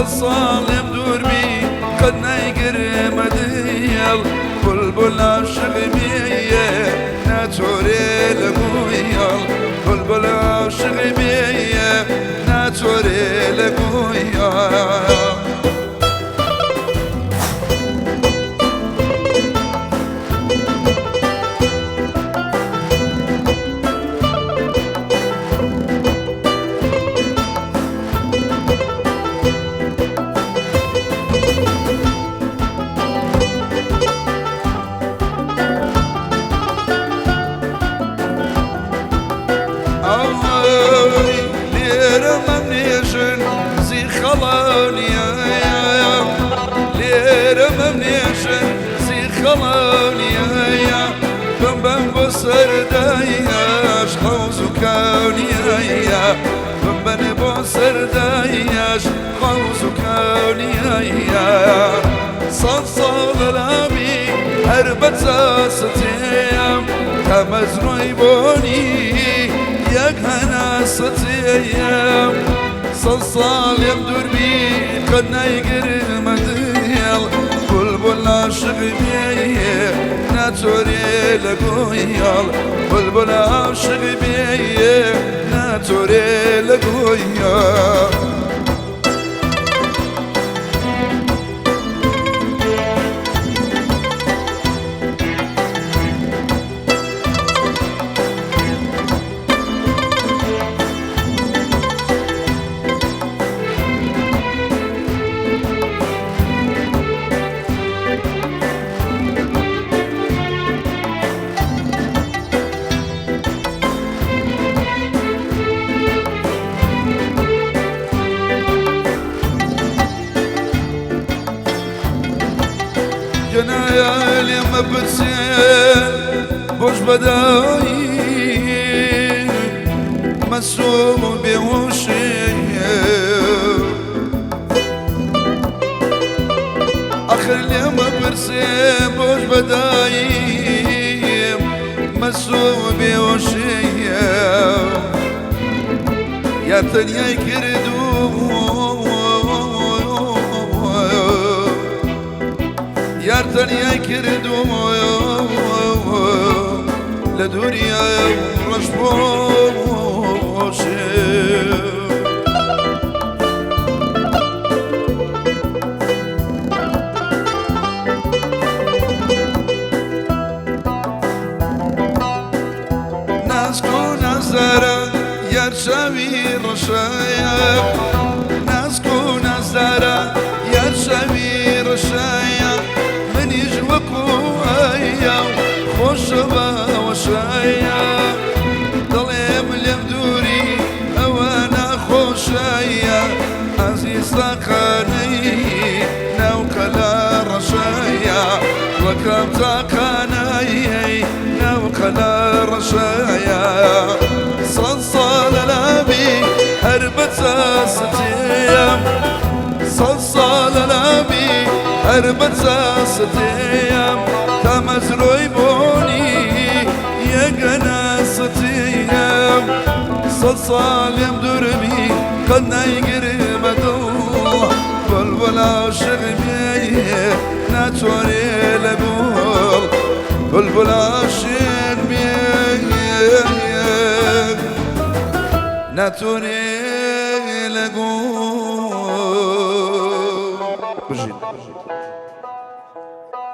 سەد ساڵێم دووربی قەت نایگرمە دڵ بولبول عاشق بێیە ناچۆرێ لە گویڵ بولبول عاشق بێیە ناچۆرێ لە گویڵ. لێرە مەمنێژن زیخەڵانیە لێرە مەمنێژن زیخەڵانیە بم بۆ سەردایش حەوز و کاونیە بمبەن بۆ سەردایش حەوز و کاونیە سەد ساڵ لامی هەر بەچاستیم تەمەزرۆی بۆنی یەک هەناسەتیم سەد ساڵێم دووربی قەت نایگرمە دڵ بولبول عاشق بێ ناچۆرێ لە گۆیاڵ بولبول عاشق بێ ناچۆرێ لە گۆیاڵ. گەنایە لێمە پرسێ بۆش بەدایی مەسوم و بێهۆشێ ئەخر لێمە پرسێ بۆش بەدایی مەسوم و بێهۆشێ یا تەنیای کردو یار تەنیای کردو لە دووریا ڕەش بۆشێ. ناسک و نازدارە یار چاوی ڕەشەیە ناسک و نازدارە یار چاوی ڕەشەیە منیش وەکو ئەیە خۆشە باوەشەیە دەڵێم لێم دووری ئەوە ناخۆشەیە ئازیز تاقانەی ناو قەلا ڕەشەیە وەکەم تاقانەی ناو قەلا ڕەشەیە سەد ساڵە لابی هەر بەچاستیم سەد ساڵە لابی هەر بەچاستیم تامەزرۆی بۆنی یەگەناستیم سەد ساڵێم دووربی قەت نایگرمە دڵ بولبول عاشق بێ ناچۆرێ لە گوڵ بولبول عاشق بێ ناتۆرێ لە گوڵ. بژین.